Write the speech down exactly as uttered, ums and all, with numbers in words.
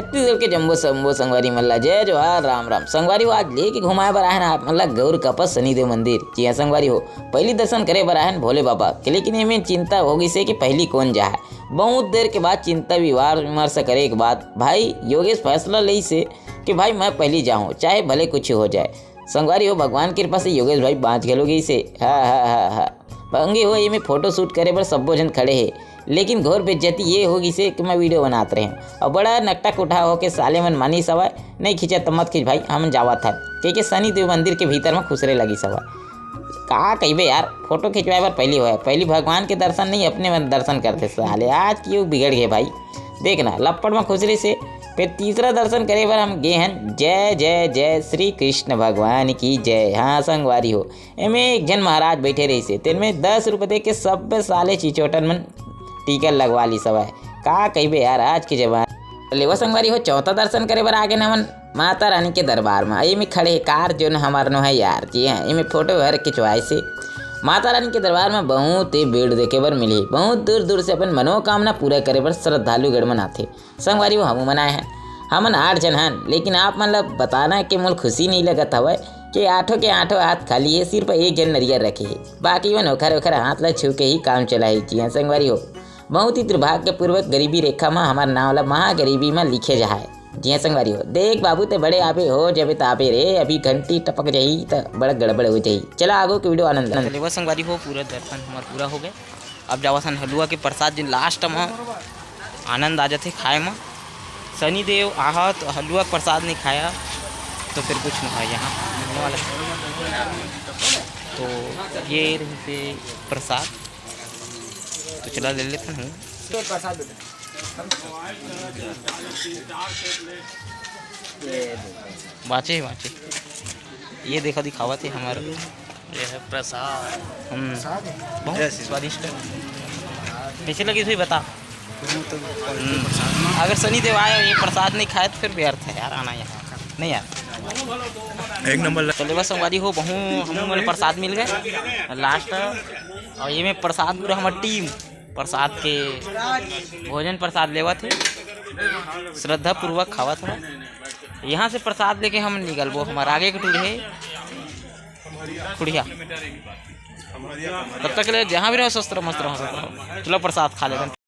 छत्तीसगढ़ के जम्मो संभो संगवारी मन ला जय जोहार, राम राम। संगवारी हो, आज लेके घुमाए बर आए हन आप मन ला गौर कपस शनिदेव मंदिर। जी हाँ संगवारी हो, पहिली दर्शन करे बर आए हन भोले बाबा के, लेकिन एमे चिंता हो गइसे कि पहिली कोन जाए। बहुत देर के बाद चिंता विवार विमर्श करे के बाद भाई योगेश फैसला लेइसे कि भाई मैं पहिली जाहूँ, चाहे भले कुछ हो जाए। संगवारी हो, भगवान कृपा से योगेश भाई बाँच घलो गइसे। हा हा हा हा। भंगी हो, एमे फोटो शूट करे बर सब्बो झन खड़े हे, लेकिन घोर बेइज्जती ये हो गइसे कि मैं वीडियो बनात रहेंव अउ बड़ा नकटा कुठा होके साले मन मानिस हवय, "नहीं खींचा त मत खींच भाई, हमन जावत हन," कहिके शनिदेव मंदिर के भीतर म खुसरे लगिस हवय। का कहिबे यार, फोटो खिंचवाए बर पहिली होय, पहिली भगवान के दर्शन नहीं, अपने मन दर्शन करथे साले। आज के युग बिगड़ गे भाई, देख ना लप्पड़ म खुसरे से। फिर तीसरा दर्शन करे बर हम गे हन। जय जय जय श्री कृष्ण भगवान की जय। हाँ संगवारी हो, एमे एक झन महाराज बइठे रहिसे, तेन में दस रुपये दे के सब्बे साले चिचोटन मन टीका लगवा लिस हवय। का कहिबे यार, आज के जमाना। लेवा संगवारी हो, चौथा दर्शन करे बर आगे न हमन माता रानी के दरबार म। एमे खड़े हे कार, जोन हमर नो हे यार। जी हाँ, एमे फोटो हर खिंचवाए से। माता रानी के दरबार म बहुत ही भीड़ देखे बर मिलही। बहुत दूर दूर से अपन मनोकामना पूरा करे बर श्रद्धालुगण मन आथे। संगवारी हो, हमू मन आए हन। हमन आठ झन हन, लेकिन आप मन ल बताना कि मोल खुशी नहीं लगत हवय कि आठों के आठों हाथ खाली हे, सिर्फ एक झन नरियर रखे हे, बाकी मन ओखर ओखर हाथ ल छू के ही काम चलाही। जी हाँ संगवारी हो, बहुत ही दुर्भाग्यपूर्वक गरीबी रेखा म हमर नाव ल महागरीबी म लिखे जाहय। जी हाँ संगवारी हो, देख बाबू ते बड़े आबे हो जबे ताबे रे, अभी घंटी टपक जाही त बड़ा गड़बड़ हो जाही। चला आगू के वीडियो आनंद, आनंद। लेवा संगवारी हो, पूरा दर्शन हमर पूरा हो गए। अब जावत हन हलुआ के प्रसाद, जिन लास्ट म आनंद आ जाथे खाए म। शनिदेव आहा तो हलुआ के प्रसाद नहीं खाया तो फिर कुछ नहीं खाया यहाँ मिलने वाला। तो ये रहिसे प्रसाद, तो चला ले लेथन हूँ। बाँचे हे, बाँचे। ये देखा दिखावत हे हमर, ये है प्रसाद। हम्म, बहुत स्वादिष्ट है। कैसे लगी तुही बता। हम्म, अगर शनिदेव आए और ये प्रसाद नहीं खाए तो फिर व्यर्थ है यार आना यहाँ, नहीं यार। एक नंबर ल- तो लेवा संगवारी हो, बहु हम मन प्रसाद मिल गए लास्ट। और ये में प्रसाद पूरा हमर टीम प्रसाद के भोजन प्रसाद लेवत हे, श्रद्धा पूर्वक खावत हे। यहाँ से प्रसाद लेके हम निकलबो, हमर आगे के टूर हे खुड़िया। तब तक के लिए जहाँ भी रहो स्वस्थ रहो, मस्त रहो, स्वस्थ रहो। चलो प्रसाद खा लेते हैं।